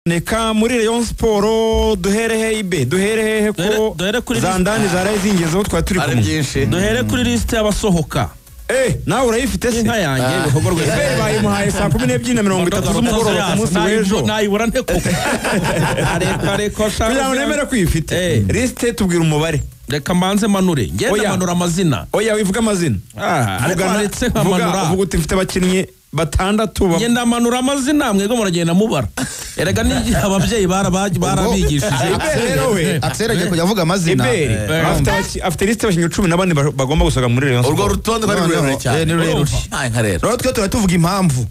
Neka muri Rayon Sport duhere he ibe duhere hehe ko zandani zaraye zingezeho twari turi kumwe duhere kuri liste y'abasohoka. Nawe urayifite se? Inka yanjye ibikorwa rwese bayimuhaye saa 12:30 z'umugoroba ku munsi w'ejo nayibura nte koko. Areko shaka kugira ngo nemere ko uyifite liste tubwira umubare. Reka mbanze manure ngenda manura amazina. Oya wivuga amazina. Ariko aretse nkamanura. Uvuga uti mfite abakinnyi batandatu ngenda manura amazina mwego muragenda mubara. Erega ni ababyeyi barabigishije. Axel agiye kujya avuga amazina. Afite liste abakinnyi 14 bagomba gusohoka muri Rayon Sport. Urwo rutonde bari rurerure cyane. Ni rurerure. Nka rero. Rero twe tuba tuvuga impamvu.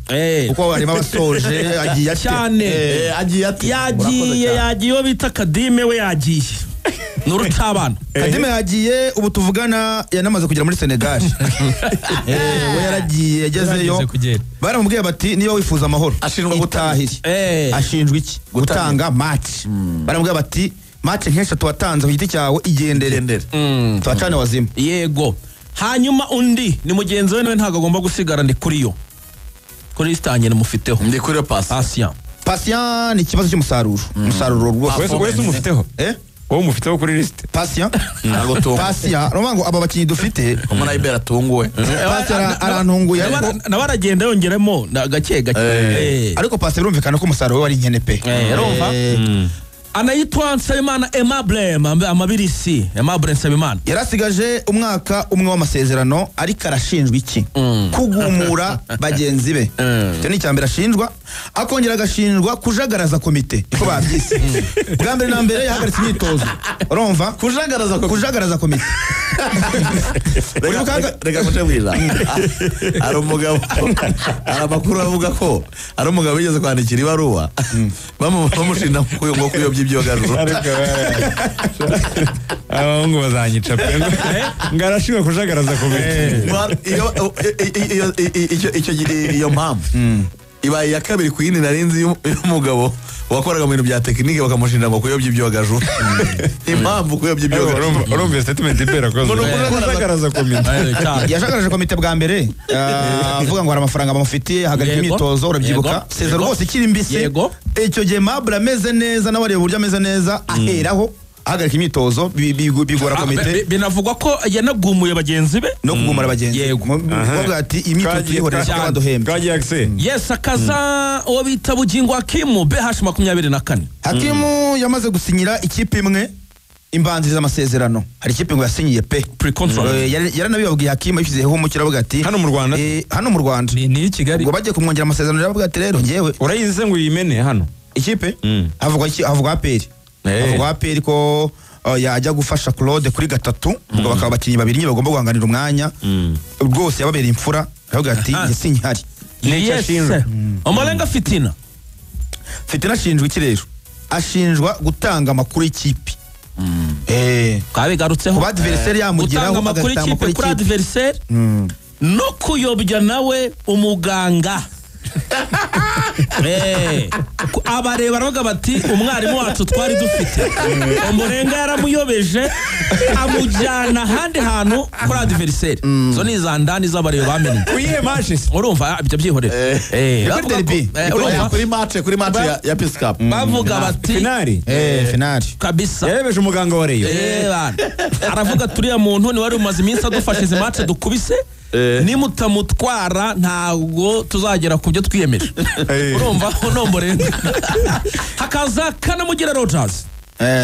Kuko harimo abasoje agiye ate. Cyane. Agiye ate. Yagiye bita Kadime we yagiye. Nurutabana. Kadime yagiye ubu tuvugana yanamaze kugera muri Senegal. We yaragiye yagezeyo. Baramubwiye bati niba wifuza amahoro ashinjwa gutahira. Ashinjwa iki? Gutanga match. Baramubwiye bati match nk'eshatu watanze ku giti cyawe igendere. Twacane wazima. Yego. Hanyuma undi ni mugenzi we nawe ntago agomba gusigara ndi kuri yo. Kuri stanye mufiteho. Ndi kuri yo Patient. Patient ni ikibazo cy'umusaruro. Umusaruro rwose. Wese umufiteho. Wowe mufiteho kuri liste. Patient. Patient, urumva ngo aba bakinyi dufite umwana Ibera atunguwe. Patient arantunguye ariko nabaragenda yongeremo gake gake. Ariko Patient birumvikana ko umusaruro we ari nkene pe. Urumva? Anayitwa Nsabimana Aimable amabirisi Aimable Nsabimana. Yarasigaje umwaka umwe w'amasezerano ariko arashinjwa iki? Kugumura bagenzi be. Icyo ni icyambere ashinjwa, akongera agashinjwa kujagaraza komite niko babyise. Bwa mbere na mbere yahagaritse imyitozo. Urumva? Kujagaraza komite. Reka muce bwiza. Ari umugabo ari amakuru avuga ko ari umugabo yigeze kwandikira ibaruwa bamushinja ngo kuyobya ibyogajuru. Abahungu bazanyica pe. Ngarashinjwa kujagaraza komite. Iyo mpamvu ibaye iya kabiri ku yindi narinzi y'umugabo wakoraga mu bintu bya tekinike bakamushinja ngo kuyobya ibyogajuru. Impamvu kuyobya ibyogajuru. Urumva statement ibera koze. Kujagaraza komite. Yajagaraje komite bwa mbere avuga ngo hari amafaranga bamufitiye hagarika imyitozo urabyibuka. Sezar rwose ikiri mbisi. Icyo gihe Mabra ameze neza nawe areba uburyo ameze neza aheraho ahagarika imyitozo bigora komite. Binavugwa ko yanagumuye bagenzi be no kugumura bagenzi. Yego. Bavuga ati imyitozo tuyihorera kuko baduhembe. Yes akaza uwo bita Bugingo Hakimu BH 24. Hakimu yamaze gusinyira ikipe imwe imbanziriza amasezerano. Hari ikipe ngo yasinyiye pe. Yaranabibabwiye Hakimu yishyizeho umukira avuga ati hano mu Rwanda. Hano mu Rwanda. Ni Kigali. Ngo bagiye kumwongera amasezerano yaravuga ati rero ngewe urayize ngo uyimene hano. Ikipe havugwa iki? Havugwa APR. Havugwa APR ko yajya gufasha Claude kuri gatatu ubwo bakaba abakinnyi babiri nyine bagomba guhanganira umwanya rwose yababereye imfura aravuga ati njye sinkihari. Yes. Omalenga Fitina. Fitina ashinjwa iki rero? Ashinjwa gutanga amakuru y'ikipe. Kabigarutseho. Kuba adversaire yamugiraho gutanga amakuru y'ikipe kuri adversaire no kuyobya nawe umuganga. Abareba baravuga bati umwarimu wacu twari dufite Omurenga yaramuyobeje amujyana ahandi hantu kuri adversaire. Zo ni zandani z'abareba bamenye. Kuyihe match? Urumva ibyo byihorera. Kuri match kuri match ya Peace Cup bavuga bati finali. Finali kabisa. Yarebeje umuganga wa Rayon. Aravuga turiya muntu ni wari umaze iminsi adufashe izi match dukubise. Nimutamutwara ntabwo tuzagera ku byo twiyemeje. Urumva onomborenga. Hakaza Kanamugire Rogers.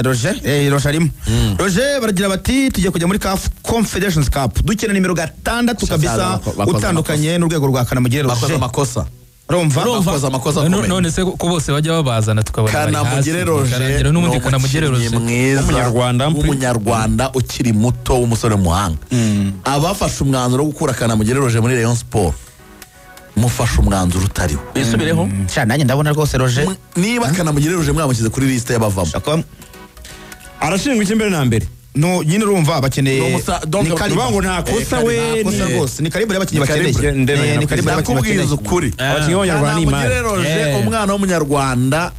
Roger Roger arimo. Roger baragira bati tugiye kujya muri CAF Confederations Cup dukina nimero 6 kabisa utandukanye n'urwego rwa Kanamugire Roger. Bakoze amakosa. Urumva bakoze amakosa akomeye. None se ko bose bajya babazana tukabona bari hasi. Kanamugire Roger n'ubundi Kanamugire Roger umunyarwanda ukiri muto w'umusore muhanga. Abafashe umwanzuro wo gukura Kanamugire Roger muri Rayon Sport mufashe umwanzuro utariwo. Bisubireho. Cyane nanjye ndabona rwose Roger niba Kanamugire Roger mwamushyize kuri liste y'abavamo. Arashinjwa iki mbere na mbere? No nyine urumva bakeneye ni karibu ngo nta kosa we ni rwose ni karibu y'abakinnyi bakeneye. Ni karibu y'abakinnyi bakeneye. Ukuri abakinnyi b'abanyarwanda ni imari. Roger umwana w'umunyarwanda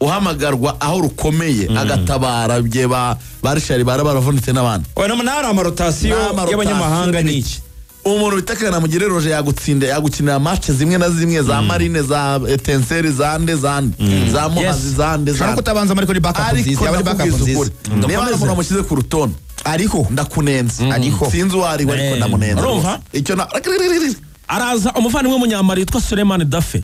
uhamagarwa aho rukomeye agatabara bye ba Richard baravunitse n'abandi. Oya nari amarotasiyo y'abanyamahanga ni iki? Umuntu bita Kanamugire Roger yagutsinda, yagukinira match zimwe na zimwe za Marine, za Etincelle, za nde za nde, za Muhazi, za nde za Ushobora nde. kutabanza ariko ni backup nziza, Ariko yaba ari backup ndakubwiza nziza. ukuri, niba hari umuntu wamushyize ku rutonde Ariho ndakunenze. Ariho. Sinzi uwo ari we ariko ndamunenze. Urumva? Icyo na Araza umuvandimwe w'umunyamari witwa Suleiman Dafe.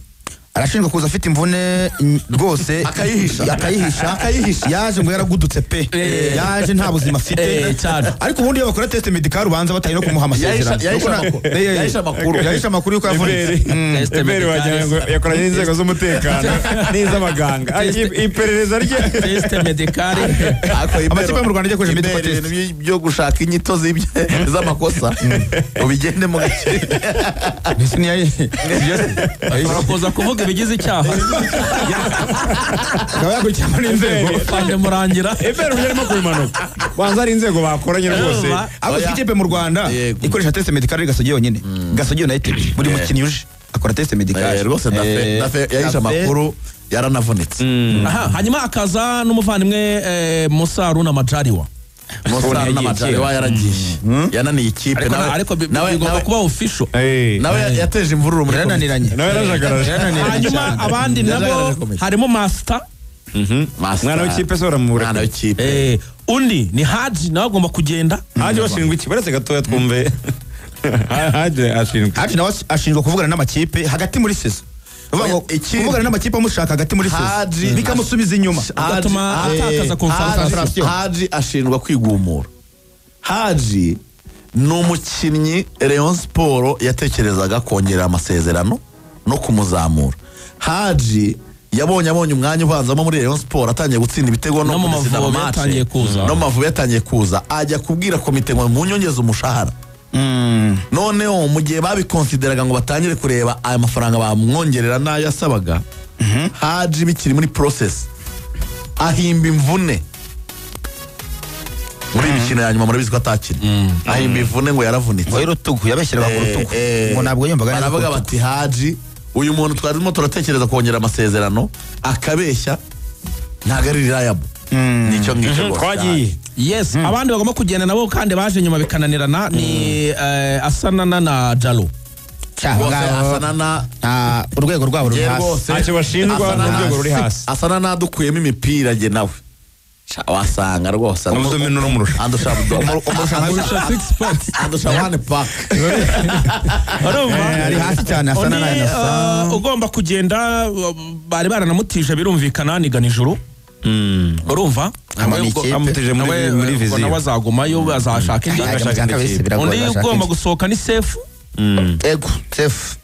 Arashinjwa kuza afite imvune rwose Akayihisha. Akayihisha. Akayihisha. Yaje ngo yaragudutse pe. Yaje nta buzima afite. Cyane. Ariko ubundi iyo bakora test medical ubanza batari no kumuha amasezerano. Yahishe amakuru. Yahishe amakuru. Yahishe amakuru yuko yavunitse. Test Eberi wagira ngo yakoranye n'inzego z'umutekano n'iz'abaganga. Iperereza rye. Test medicale. Amakipe yo mu Rwanda ajya akoresha medical Ibere test. ibintu byo gushaka inyito z'amakosa ubigendemo gake. Mbese Ashobora kuza kuvuga ibigize icyaha. Akaba yakurikiranwa n'inzego. Fande Murangira. Eberi uburyo arimo kubimanuka, banza ari inzego bakoranye rwose. Urumva? Ariko Oya. ikipe mu Rwanda Yego. ikoresha test medical ari Gasogi yonyine. Gasogi United buri mukinnyi uje akora test medical. Rwose Dafe Dafe yahishe amakuru, yaranavunitse. Aha, hanyuma akaza n'umuvandimwe Musa Haruna Majaliwa. Musa n'Amajari yaragiye, yananiye ikipe. Ariko ariko bigomba kuba official. Nawe yateje imvururu muri komite. Yarananiranye. Nawe yarajagaraje. Yarananiranye Hanyuma cyane. abandi nabo Yagaragaje komite. harimo Master. Master. Mwana w'ikipe se baramureka? Mwana w'ikipe. Undi ni Haji, nawe agomba kugenda. Haje bashinzwe iki? Baretse gatoya twumve. Haje ashinzwe Haji nawe ashinjwa kuvugana n'amakipe hagati muri saison. Uvuga ngo kuvugana n'amakipe amushaka hagati muri saison bikamusubiza inyuma. Bigatuma atakaza concentration. Haji ashinjwa kwigumura. Haji ni umukinnyi Rayon Sport yatekerezaga kongera amasezerano no kumuzamura. Haji yabonye umwanya ubanzamo muri Rayon Sport, atangiye gutsinda ibitego No mu gutsinda Mavubi amamatch. yatangiye kuza. No mu Mavubi yatangiye kuza, ajya kubwira komite ngo munyongeze umushahara. Noneho mu gihe babikonsideraga ngo batangire kureba aya mafaranga bamwongerera n'ayo yasabaga, Haji bikiri muri process ahimba imvune muri iyi mikino ya nyuma. Murabizi ko atakina, ahimba imvune ngo yaravunitse. Ngo y'urutugu, yabeshyeraga ku rutugu. Ngo ntabwo yumvaga neza ku Baravuga rutugu. bati Haji uyu muntu twari turimo turatekereza kongera amasezerano akabeshya, ntabwo ari reliable. Nicyo ngicyo rwose. Twagiye. Yes, abandi bagomba kugenda nabo kandi baje nyuma bikananirana ni Asanana na Jalo. Cyangwa Rwose Asanana urwego rwabo ruri Njye hasi. rwose Ntacyo bashinjwa, Asanana- n'urwego ruri hasi. Asana nadukuyemo imipira jye nawe. Sha, wasanga rwose Umudomino uramurusha. Andusha Amurusha six packs. andusha one pack. Urumva? Ari hasi cyane Asana Undi na Innocent. ugomba kugenda, bari baranamutije birumvikana, ni Ganijuru. Urumva? Ama ni ikipe. Amutije muri Nawe, muri ubwo viziyo. nawe azagumayo, azashaka indi. Ajya mu cya kabiri, biragoye, Undi ashaka ugomba indi. gusohoka ni Sefu. Ego, Sefu.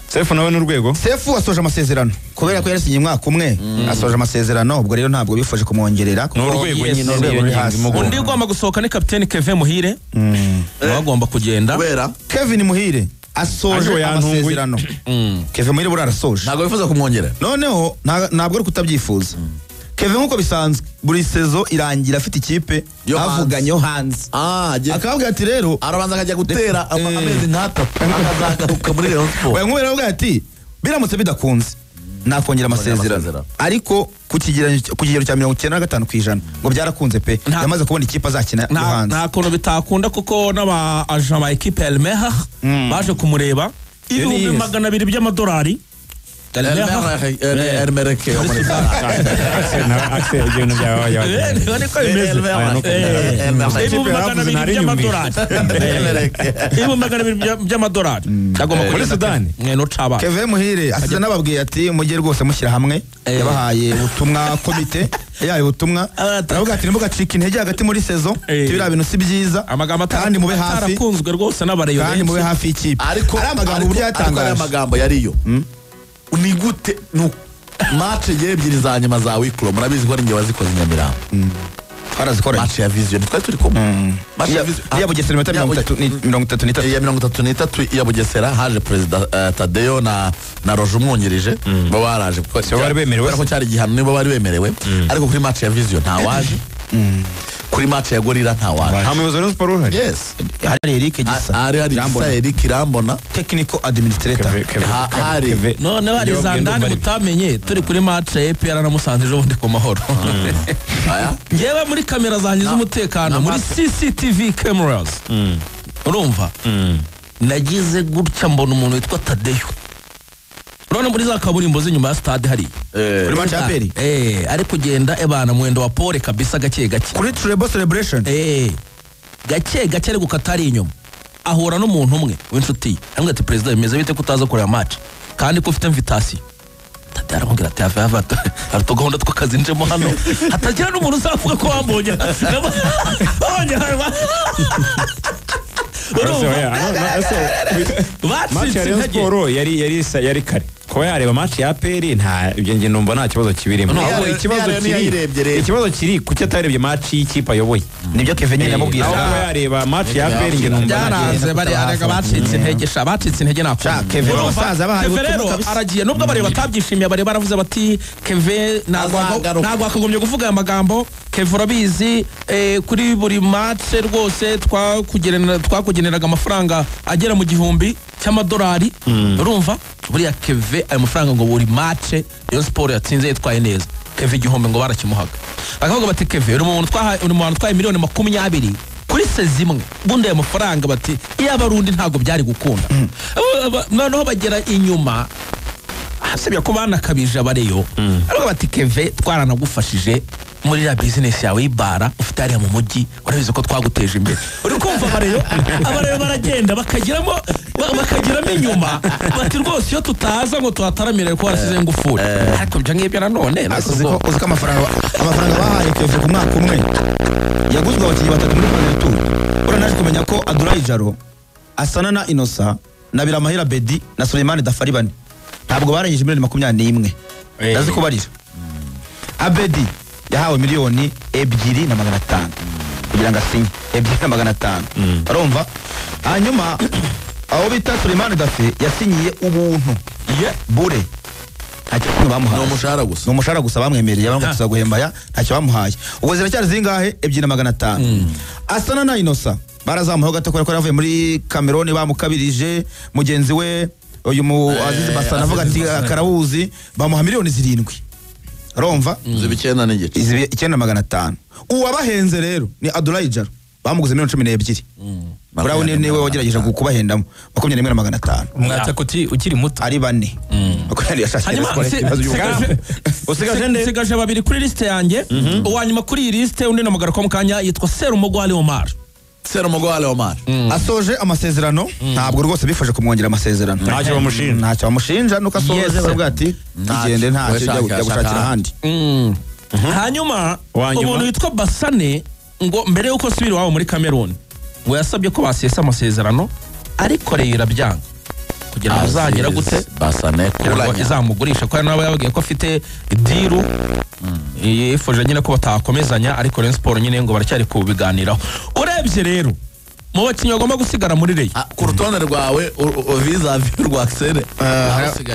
Sefu nawe n'urwego. Sefu asoje amasezerano kubera ko yarasinye umwaka umwe, asoje amasezerano, ubwo rero ntabwo bifuje kumwongerera kuko Ni urwego Yes. nyine, Ni urwego niyo ruri ngingo hasi. imugora. Undi ugomba gusohoka ni kapiteni Kevin Muhire, nawe agomba kugenda. Kubera Kevin Muhire asoje Ariko yantunguye. amasezerano. Kevin Muhire buriya arasoje. Ntabwo bifuza kumwongerera. Noneho ntabwo ari kutabyifuza. Kevin nk'uko bisanzwe buri saison irangira afite ikipe Yo hanze. bavuganye yo hanze. Akababwira ati rero Arabanza akajya gutera amezi nk'atatu, akazagaruka muri Rayon Sport. Oya, nk'ubu aravuga ati biramutse bidakunze nakongera amasezerano, amasezerano. ariko ku kigero cya 95% ngo byarakunze pe, yamaze kubona ikipe azakina yo hanze. Nta kuntu bitakunda kuko n'aba agent ba ekipe ya Elmeha baje kumureba, 200,000 by'amadolari. Elmereke yo muri Axel nawe, Axel ibintu byawe Niba niko bimeze. 200,000 by'amadolari, 200,000 by'amadolari agomba Muri kugenda. Sudani? Mwene ucaba. Kevin Muhire asize n'ababwiye ati mujye rwose mushyira hamwe, yabahaye ubutumwa, komite yahaye ubutumwa, aravuga ati ntimugacike intege hagati muri saison, biriya bintu si byiza, Amagambo kandi mube hafi, atarakunzwe rwose n'abareyo kandi mube benshi. hafi y'ikipe. Ariko Ari amagambo uburyo ariko ariya yatangaje. magambo yariyo ni gute match ebyiri za nyuma za wikuro murabizi ko ari njye wazikoze i Nyamirambo. Twarazikoranye. Match ya Vision twari turi kumwe. Match ya Vision Iya Bugesera iminota 33. Ya 33 ya Bugesera haje perezida Tadeyo na Roje umwungirije, bo baraje kuko Sibo bari bemerewe? kubera ko cyari igihano, nibo bari bemerewe. Ariko kuri match ya Vision nta waje, kuri match ya Gorilla nta waje. Nta muyobozi wa Rayon Sport uhari. Yes. Hari Eric Gisa. Hari Irambona. Gisa Eric Irambona. Technical administrator. Hari Noneho hari Iyo za bagenda ndani bari- mutamenye turi kuri match ya APR na Musanze ejo bundi ku Mahoro. Aya. Ngewe muri kamera zanjye z'umutekano, muri CCTV cameras, urumva Nagize gutya mbona umuntu witwa Tadeyo. Urabona muri za kaburimbo z'inyuma ya stade hari Kuri match ya APR? Ari kugenda ebana mwendo wa Paul kabisa gake gake. Kuri Treble Celebration. Gake gake ari gukata ari inyuma. Ahura n'umuntu umwe w'inshuti. Aramubwira ati president bimeze bite ko utaza kureba match kandi ko ufite invitation. Tadeyo aramubwira ati have have hari utugahunda tw'akazi njemo hano. Hatagira n'umuntu uzavuga ko wambonye. Babonye Match ya Rayon Sport yari kare. Kuba yareba match ya APR nta ibyo nge numva nta kibazo kibirimo. Ikibazo kiri kuki atarebye match y'ikipe ayoboye. Nibyo Kevin nyine yamubwiye. Kuba yareba match ya APR nge numva byaranze bari arega bacitse intege sha bacitse intege nako. Kevin abasaza bahaye ubutumwa kabisa. Aragiye nubwo bareba batabyishimiye bari baravuze bati Kevin ntabwo akagombye kuvuga aya magambo. Kevin urabizi kuri buri match rwose twakugeneraga amafaranga agera mu 1000 cy'amadolari. Urumva buriya Kevin ayo mafaranga ngo buri match Rayon Sport yatsinze yitwaye neza Kevin 1000 ngo barakimuhaga. Bakavuga bati Kevin uri umuntu twahaye miliyoni 20 kuri sezimwe bundi ayo mafaranga bati iyo abarundi ntago byari gukunda. Noneho bagera inyuma hasebya ko banakabije abareyo. Ariko bati Kevin twaranagufashije muri la business yawe ibara ufite ariya mu mujyi urabizi ko twaguteje imbere. Uri kumva abareyo baragenda bakagiramo inyuma bati rwose iyo tutaza ngo tuhataramire ko warasize ngufuri. Ariko ibyo ngibyo nanone uziko amafaranga bahaye Kevin ku mwaka umwe yaguzwe abakinnyi batatu muri Final Tour. Uranaje kumenya ko Adulai Jaro Asana na Inosa na Biramahira Bedi na Suleiman Dafari bane ntabwo barangije miliyoni 21. Ndazi kubarira. Abedi yahawe miliyoni 2,500 kugira ngo asinye 2,500. Urumva? Hanyuma aho bita Suleiman Dafe yasinyiye ubuntu bure ntacyo bamuhaye. Ni umushahara gusa bamwemereye bamwe tuzaguhemba ya ntacyo bamuhaye. Ubwo ziracyari zingahe? 2,500. Asana na Inosa barazamuha gato kubera ko yavuye muri Cameroon bamukabirije mugenzi we uyu mu Aziz Basana avuga ati karawuzi bamuha miliyoni 7. Urumva? Izi 9.5. Izi 9,500. Uwabahenze rero ni Adulai Jaro bamuguze miliyoni 12. Burawo niwe wagerageje kubahendamo 21,500. Umwataka ukiri muto ari bane. Usigaje babiri kuri liste yanjye. Uwanyuma kuri iyi liste undi namagaruka mu kanya yitwa Serumugwale Omar. Serumugwale Omar asoje amasezerano ntabwo rwose bifashe kumwongera amasezerano. Ntacyo bamushinja nuko asoje baravuga ati tugende ntacyo jya gushakira ahandi. Hanyuma umuntu witwa Basane ngo mbere yuko subira iwabo muri Cameroon ngo yasabye ko basesa amasezerano ariko rero irabyanga kugira ngo azagera gute Basane kuranya izamugurisha ko nabo yababwiye ko afite diru yifuje nyine ko batakomezanya ariko Rayon Sport nyine ngo baracyari kubiganiraho. Urebye rero mu bakinnyi bagomba gusigara muri Rayon ku rutonde rwawe vis-à-vis rwa Axel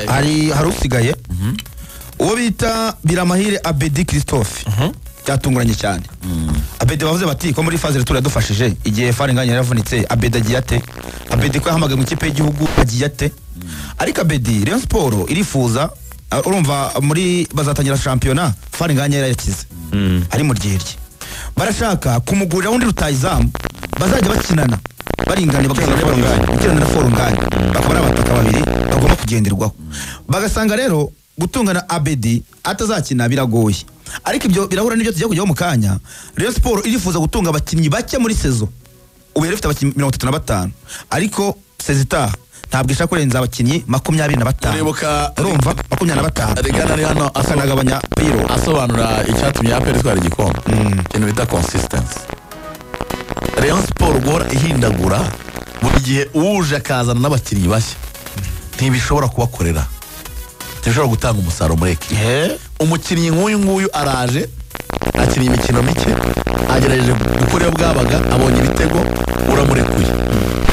hari usigaye uwo bita Biramahire Abedi Christophe. Byatunguranye cyane. Abedi bavuze bati ko muri phase retour yadufashije igihe Faringanya yaravunitse Abedi agiye ate? Abedi ko yahamagaye mu ikipe y'igihugu agiye ate? Ariko Abedi Rayon Sport irifuza urumva muri bazatangira championnat Faringanya yarakize ari mu ryerye. Barashaka kumugurira undi rutayizamu bazajya bakinana baringanye bakina na Forunganye bakaba ari abataka babiri bagomba kugenderwaho. Bagasanga rero gutungana Abedi atazakina biragoye. Ariko ibyo birahura n'ibyo tugiye kujyaho mu kanya. Rayon Sport irifuza gutunga abakinnyi bake muri sezo. Ubu yari ifite abakinnyi 35 ariko sezita ntabwo ishaka kurenza abakinnyi 25. Urumva 25. Regana ari hano akanagabanya piro asobanura icyatumye APR itwara igikombe. Ikintu bita consistency. Rayon Sport guhora ihindagura buri gihe uje akazana n'abakinnyi bashya ntibishobora kubakorera. Ntibishobora gutanga umusaruro muri ekipe. Umukinnyi nk'uyu nguyu araje akina imikino mike agerageje gukora iyo bwabaga abonye ibitego uramurekuye.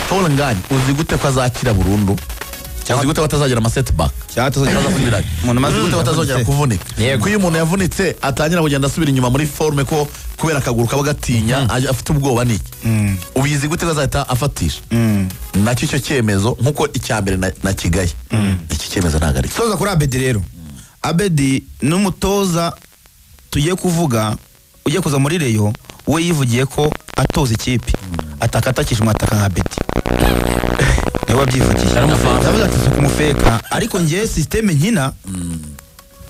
Paul Ngani uzi gute ko azakira burundu? Uzi gute ko atazagira ama setback? Uzi gute ko atazongera kuvunika? Kuko iyo umuntu yavunitse atangira kugenda asubira inyuma muri forme ko kubera akaguru kaba gatinya afite ubwoba niki. Ubizi gute ko azahita afatisha? Nacyo icyo cyemezo nkuko icya mbere na Kigali. Iki cyemezo ntago ari. Soza kuri Abedi rero. Abedi n'umutoza tugiye kuvuga ugiye kuza muri Rayon we yivugiye ko atoza ikipe atakatakije umwataka nka Abedi. Niwe wabyivugiye. Yavuze ati kumufeka ariko ngiye systeme nkina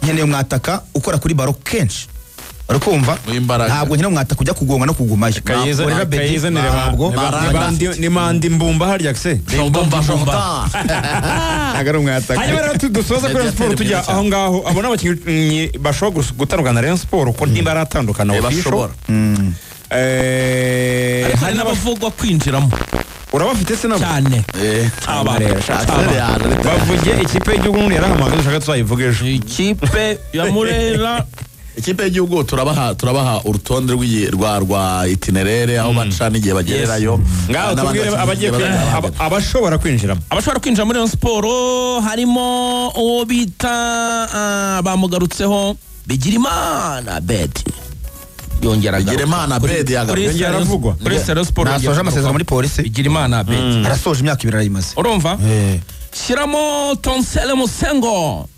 nkeneye umwataka ukora kuri baro kenshi. Urikumva? Ntabwo nkina umwataka ujya kugonga no kugumayo. Kayiza ntabwo ni Mandi Mbumba harya se. Mbumba. Ntabwo ari umwataka. Hanyuma rero dusoza kuri Rayon Sport tujya aho ngaho abona abakinnyi bashobora gutandukana na Rayon Sport ko nimba aratandukana official. Hari n'abavugwa kwinjiramo. Urabafite se nabo cyane. Bavuge ikipe y'igihugu n'undi yarahamagaye ushaka tuzayivuge ejo. Ikipe ya Murera. Ikipe y'igihugu turabaha urutonde rwa itinerere aho baca n'igihe bagererayo. Ngaho tubwire abagiye abashobora kwinjiramo. Abashobora kwinjira muri Rayon Sport harimo uwo bita bamugarutseho Bigirimana Bedi. Yongera Bigirimana Bedi yongera avugwa. Kuri Rayon Sport nasoje amasezerano muri polisi. Bigirimana Bedi arasoje imyaka 2 arayimaze. Urumva? Shyiramo Tonsele Musengo.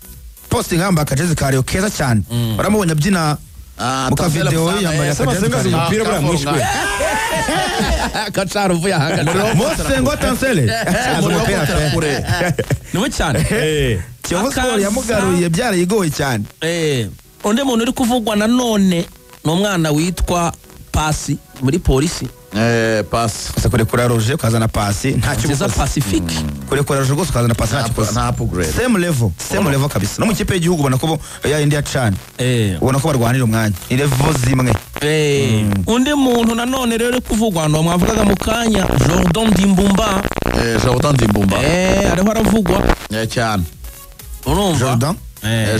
Posting hamba akajezi kariyo keza cyane. Baramubonye abyina mu ka video yambaye akajezi kariyo. Umupira buriya mwishwe. Kacaro uvuye ahanga. Musengo Tonsele. Niwe cyane. Kiyovu Sport yamugaruye byarayigoye cyane. Undi muntu uri kuvugwa nanone ni umwana witwa Pasi muri polisi. Pasi. Asa kurekura Roger ukazana Pasi ntacyo ukoze. Pacifique. Kurekura Roger rwose ukazana Pasi ntacyo ukoze. Nta upgrade. Same level kabisa. No mu kipe y'igihugu ubona ko ya India cyane. Ubona ko barwanira umwanya. Ni level zimwe. Undi muntu nanone rero kuvugwa no mwavugaga mu kanya Jordan Dimbumba. Jordan Dimbumba. Ariho aravugwa. Cyane. Urumva? Jordan.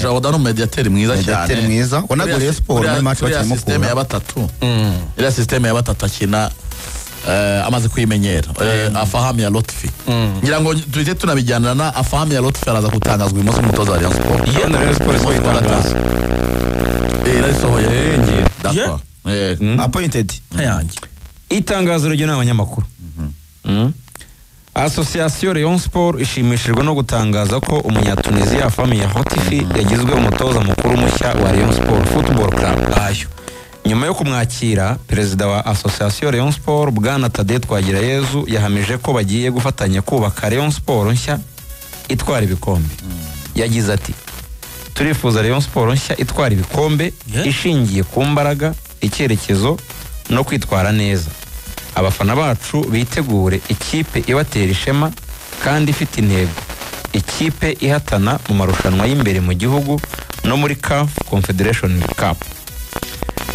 Jordan ni umediateri mwiza cyane. Mediateri mwiza. Wanaguriye Sport muri match bakina system ya batatu. Iriya system ya batatu akina amaze kuyimenyera. Afahamu ya Lotfi. Ngira ngo duhite tunabijyana na Afahamu ya Lotfi araza gutangazwa uyu munsi umutoza wa Rayon Sport. Rayon Sport itangaza. Irasohoye. D'accord. Appointed. Yanjye. Itangazo rigenewe abanyamakuru. Association Rayon Sport ishimishijwe no gutangaza ko umunyatunisia Afahmia Lotfi yagizwe umutoza mukuru mushya wa Rayon Sport Football Club. Ayo. Nyuma yo kumwakira, perezida wa Association Rayon Sport Bwana Tade Twagirayezu yahamije ko bagiye gufatanya kubaka Rayon Sport nshya itwara ibikombe. Yagize ati: "Turifuza Rayon Sport nshya itwara ibikombe ishingiye ku mbaraga, icyerekezo no kwitwara neza. Abafana bacu bitegure ikipe ibatera ishema kandi ifite intego, ikipe ihatana mu marushanwa y'imbere mu gihugu no muri CAF Confederation Cup."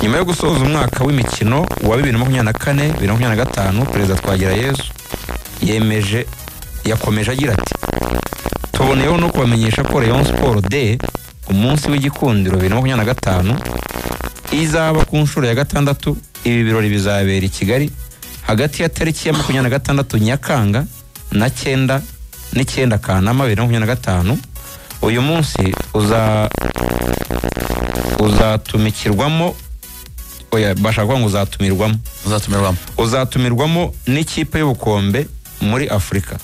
Nyuma yo gusoza umwaka w'imikino wa 2024 2025, Perezida Twagirayezu yemeje yakomeje agira ati: "Tuboneyeho no kubamenyesha ko Rayon Sport Day, umunsi w'igikundiro 2025, izaba ku nshuro ya 6. Ibi birori bizabera i Kigali hagati ya tariki ya 26 Nyakanga na 9 9 Kanama 2025. Uyu munsi uzatumikirwamo oya bashaka kuvuga ngo uzatumirwamo uzatumirwamo n'ikipe y'ubukombe muri Afurika.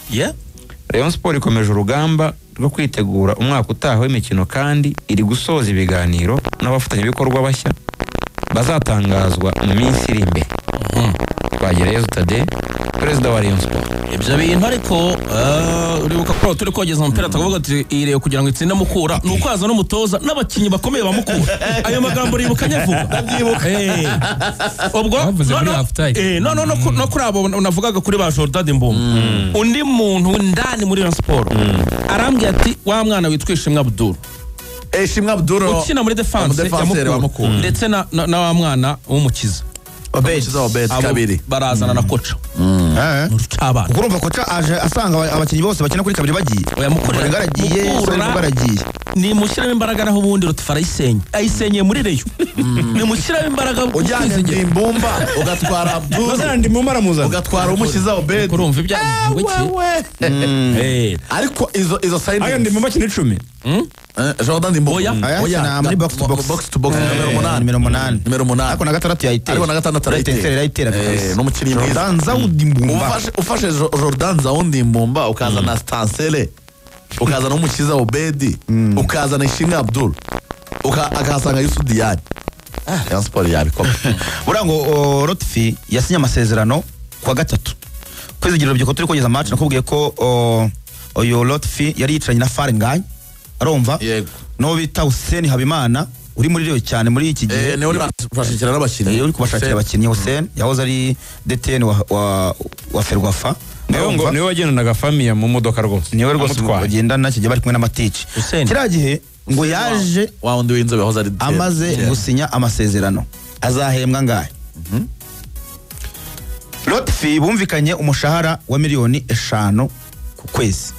Rayon Sport ikomeje urugamba rwo kwitegura umwaka utaha w'imikino kandi iri gusoza ibiganiro n'abafatanyabikorwa bashya bazatangazwa mu minsi iri imbere. Twagirayezu Tade, perezida wa Rayon Sport. Ibyo bintu ariko uribuka ko turi kogeza umupira tukavuga ati ireye kugira ngo itsinde Mukura ni uko haza n'umutoza n'abakinnyi bakomeye ba Mukura. Ayo magambo uribuka nyavuga? Ndabyibuka. Ubwo no kuri abo navugaga kuri ba Jordan Mbumba. Undi muntu ndani muri Rayon Sport arambwiye ati wa mwana witwa Ishimwe Abdul. Ishimwe Abdul ukina muri defense ya Mukura ndetse na wa mwana w'umukiza Obed kabiri barazana na kocha. Urucabana. Urumva kocha aje asanga abakinnyi bose bakina kuri kabiri bagiye. Oya Mukura baragiye, baragiye. Ni mushyiramo imbaraga naho ubundi Lotfi ayisenye. Ayisenyeye muri Rayon. Ni mushyiramo imbaraga ujyanye Ndimbumba ugatwara Abdul. Mazana Ndimbumba aramuzana. Ugatwara umukiza Obed. Urumva ibyago iki? Ariko izo signing. Ayo Ndimbumba kina 10. Jordan Ndimbumba. Oya muri box to box. Box to box numero 8. Numero 8. Ariko na gatandatu yayitera. Ariko na gatandatu arayitera. N'umukinnyi mwiza. Jordan Zawudi Mbumba. Ufashe Jordan Zawudi Mbumba ukazana Stansele, ukazana umukiza Obedi, ukazana Ishimwe Abdul, ukahasanga Yusuf Diane. Rayon Sport yabikoma. Buriya ngo Lotfi yasinye amasezerano kuwa gatatu. Kwizigira urubyiruko turi kugeza match nakubwiye ko uyu Lotfi yari yicaranye na Farengai arumva Yego. no bita Hussein Habimana uri muri Rayon cyane muri iki gihe niwe uri kubashakira n'abakinnyi uri kubashakira abakinnyi. Hussein yahoze ari DTN wa Ferwafa. Niwe ngo niwe wagendanaga famiye mu modoka rwose. Niwe rwose bagendana kijya bari kumwe n'amatici. Kiriya gihe ngo yaje wa wundi w'inzobe yahoze ari DTN amaze gusinya amasezerano azahembwa ngahe. Lotfi bumvikanye umushahara wa miliyoni 5 ku kwezi.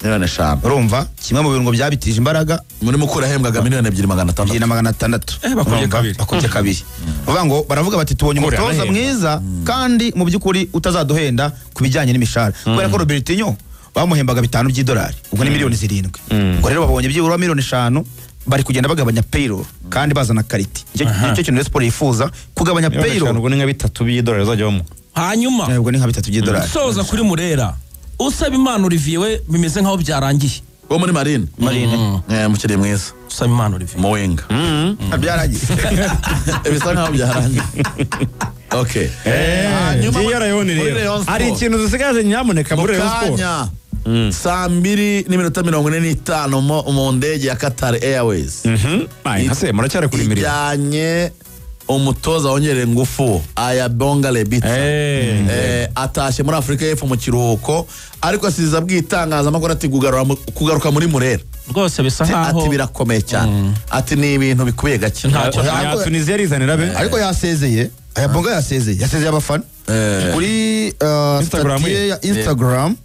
Miliyoni 5. Urumva kimwe mu birungo byabitije imbaraga muri mukura ahembwaga miliyoni 2,600. Bakubye kabiri. Bavuga ngo baravuga bati tubonye umutoza mwiza kandi mu by'ukuri utazaduhenda ku bijyanye n'imishahara. Kubera ko Robertinho bamuhembaga $5 ubwo ni miliyoni 7. Ubwo rero babonye byibura miliyoni 5 bari kugenda bagabanya payroll kandi bazana kariti. Nicyo kintu Rayon Sports yifuza kugabanya payroll. Ubwo ni nka $3 bazajya bamuha. Hanyuma ubwo ni nka $3. Soza kuri Murera usaba Imana Olivier we bimeze nkaho byarangiye. Wo muri Marine. Mukiri mwiza. Usaba Imana Olivier. Muwenga. Byarangiye. Bisa nkaho byarangiye. Okay. Hanyuma rero hari ikintu dusigaje nyamuneka muri Rayon Sports. Saa 2:45 mu ndege ya Qatar Airways. Ase muracyari kuri mirimo. Ijyanye umutoza wongerera ingufu Ayabonga Lebitsa. Atashye muri Afrika y'Epfo mu kiruhuko ariko asiza bwitangazamakuru ati kugaruka muri Murera. Rwose bisa nkaho ati birakomeye cyane. Ati ni ibintu bikubiye gake. Ntacyo Tunisia rizanira be. Ariko yasezeye. Ayabonga yasezeye abafana. Kuri Instagram ya Instagram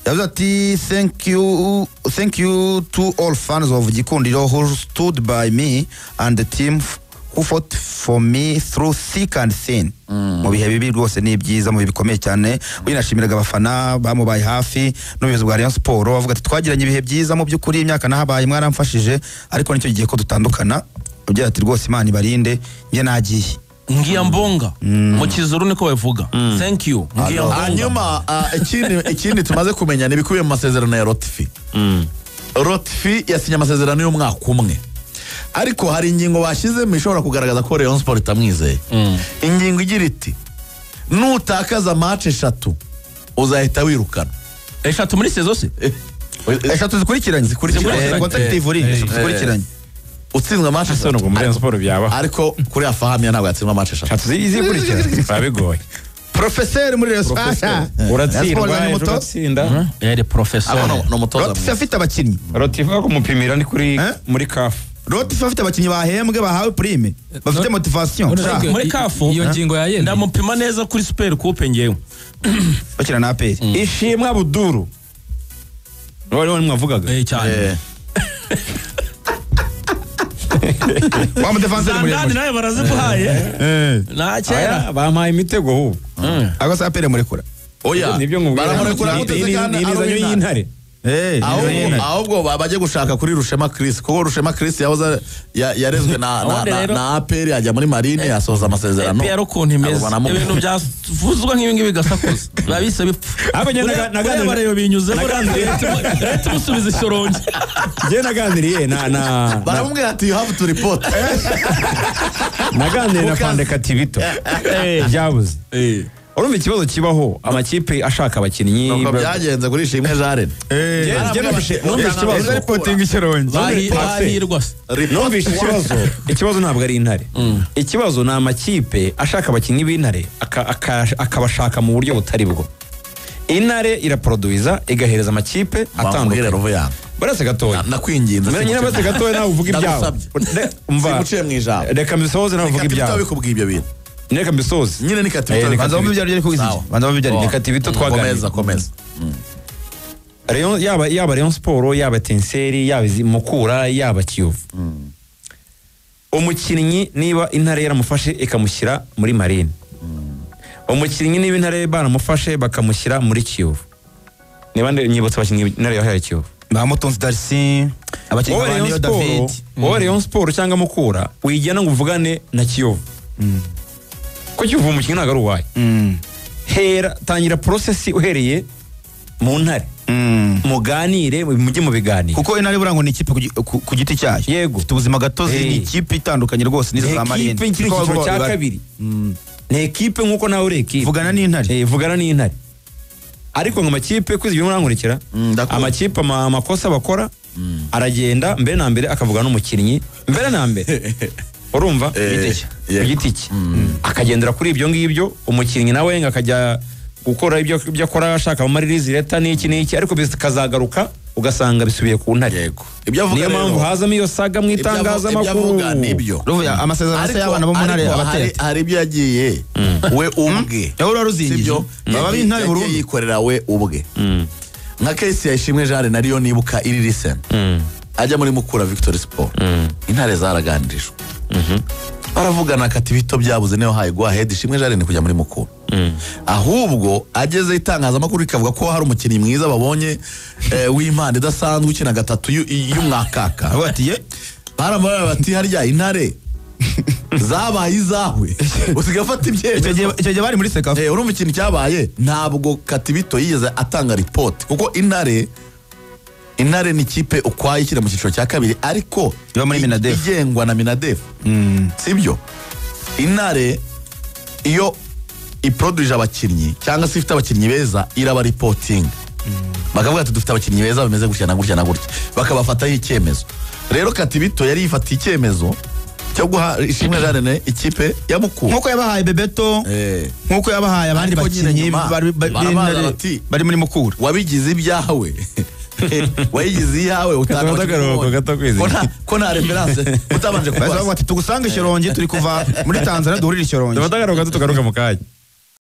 yavuze ati thank you to all fans of Gikundiro who stood by me and the team who fought for me through thick and thin. Mu bihe bibi rwose ni byiza mu bihe bikomeye cyane. Winashimiraga abafana bamubaye hafi n'ubuyobozi bwa Rayon Sports bavuga ati twagiranye ibihe byiza mu by'ukuri imyaka nahabaye mwaramfashije ariko nicyo gihe ko dutandukana. Ugira ati rwose Imana ibarinde njye nagiye. Ngiyambonga mu Kizuru niko bavuga. Thank you. Ngiyambonga. Hanyuma ikindi tumaze kumenya ni bikubiye mu masezerano ya Lotfi. Lotfi yasinye amasezerano y'umwaka umwe. Ariko hari ingingo bashyizemo ishobora kugaragaza ko Rayon Sports itamwizeye. Ingingo igira iti nutakaza match 3 uzahita wirukana. 3 muri saison se? 3 zikurikiranye. Consecutive 3 zikurikiranye. Utsinzwe match 3 ubwo muri Rayon Sports byaba. Ariko kuri afahamya ntabwo yatsindwa match 3. 3 zikurikiranye. Babigoye. Professeur muri Rayon Sports. Uratsindwa uratsinda. Yari professeur. No mutoza. Lotfi afite abakinnyi. Lotfi kumupimira ni kuri muri CAF. Lotfi afite abakinnyi bahembwe bahawe prime bafite motivation muri CAF iyo ngingo yayende ndamupima neza kuri Super Coupe ngewe bakina na APR. Ishimwe Abuduru wari mwavugaga cyane wa defenseur muri Zandani nawe baraziguhaye na kera bampaye imitego ahubwo ako se APR murekura. Oya nibyo nkubwira baramurekura guteze kandi inizanyo y'intare. Ahubwo baje gushaka kuri Rushema Chris kuko Rushema Chris yahoze yarezwe na APR ajya muri Marine yasoza amasezerano. APR ukuntu imeze ibintu byavuzwa nk'ibi ngibi bigasakuza babise bipfa. Naganiriye binyuze leta musubiza ishoronge. Je naganiriye na baramubwira ati you have to report. Naganiriye na Pandeka Tibito byabuze. Urumva ikibazo kibaho amakipe ashaka abakinnyi nuko byagenze kuri Ishimwe Jaren. Numvise reporting ikirongi numvise ikibazo. Ikibazo ntabwo ari intare. Ikibazo ni amakipe ashaka abakinnyi b'intare akabashaka mu buryo butari bwo. Intare iraproduiza igahereza amakipe atandukanye. Barase gatoya. Nakwinginze. Nyine barase gatoya nawe uvuga ibyawe. Umva. Reka mbisoze nawe uvuga ibyawe. Reka ibyo bintu. Neka mbisoze. Nyine nikati banza bumve ibyo ari kugize. Banza bumve ibyo nikati bito twaganira. Komeza. Rayon yaba Rayon Sports yaba Tenseri yaba Mukura yaba Kiyovu. Umukinnyi niba intare yaramufashe ikamushyira muri Marine. Umukinnyi niba intare baramufashe bakamushyira muri Kiyovu. Niba nyibutse abakinnyi intare yahaye Kiyovu. Ba Mutunzi Darcy, abakinnyi ba Niyo David. Wowe Rayon Sports cyangwa Mukura wigena ngo uvugane na Kiyovu. Ko Kiyovu umukinnyi ntabwo ari uwaye. Hera tangira process uhereye mu ntare. Muganire mujye mu biganiro. Kuko intare burango ni ikipe ku giti cyayo. Yego. Ifite ubuzima gatozi ni ikipe itandukanye rwose nizo za Marine. Ikipe ikiri icyiciro cya kabiri. Ni ekipe nkuko nawe uri ekipe. Vugana n'intare. Vugana n'intare. Ariko ngo amakipe kwizigira urankurikira, Ndakumva. amakipe amakosa bakora aragenda mbere na mbere akavuga n'umukinnyi mbere na mbere, urumva, ku giti cye akagendera kuri ibyo ngibyo. Umukinnyi nawe ngo akajya gukora ibyo akora ashaka ama release letter n'iki n'iki, ariko bikazagaruka ugasanga bisubiye ku Ntare. Yego, ibyo avuga Niyo rero- mpamvu hazamo iyo saga mu ibyo itangazamakuru. avuga nibyo. Ruvuya amasezerano se y'abana bo mu Ntare Ariko abateye hari ibyo yagiye we ubwe. Yawe uraruzingije. Sibyo? Baba Yagiye b'Intare yagiye burundu. yikorera we ubwe, nka case ya Ishimwe Jean nariyo nibuka iri recent, ajya muri Mukura Victory Sport. Intare zaraganirijwe, baravugana, kati bito byabuze niyo haye go ahead Ishimwe Jean ni kujya muri Mukura. Ahubwo ageze, itangazamakuru rikavuga ko hari umukinnyi mwiza babonye, w'impano idasanzwe, ukina gatatu y'umwakaka. Avuga ati ye. Baramubwira bati: "Harya Intare zabaye izawe, usigaye afata Icyo ibyemezo?" gihe bari muri CECAFA. Urumva ikintu cyabaye, ntabwo Katibito yigeze atanga ripoti, kuko Intare ni ikipe ukwayo ikina mu cyiciro cya kabiri, ariko Iba muri Minadef. igengwa na Minadef, sibyo? Intare iyo iproduije abakinnyi cyangwa se ifite abakinnyi beza, iraba reporting, bakavuga ati: "Dufite abakinnyi beza bameze gutya na gutya na gutya," bakabafataho icyemezo. Rero Katibito yari yifatiye icyemezo cyo guha Ishimwe Jean Rene ikipe ya Mukura. Nk'uko yabahaye Bebeto, nk'uko yabahaye abandi Ariko nyine bakinnyi nyuma bari barabaza bati, bari muri Mukura. "Wabigize ibyawe, wayigize iyawe, utanga Gafata akaruhuko gato kwizigira. Ko nta reference utabanje Bahise bavuga kubaza." bati: "Tugusange i Shyorongi, turi kuva muri Tanzania, duhurire i Shyorongi." Dufate akaruhuko gato, tugaruka mu kanya.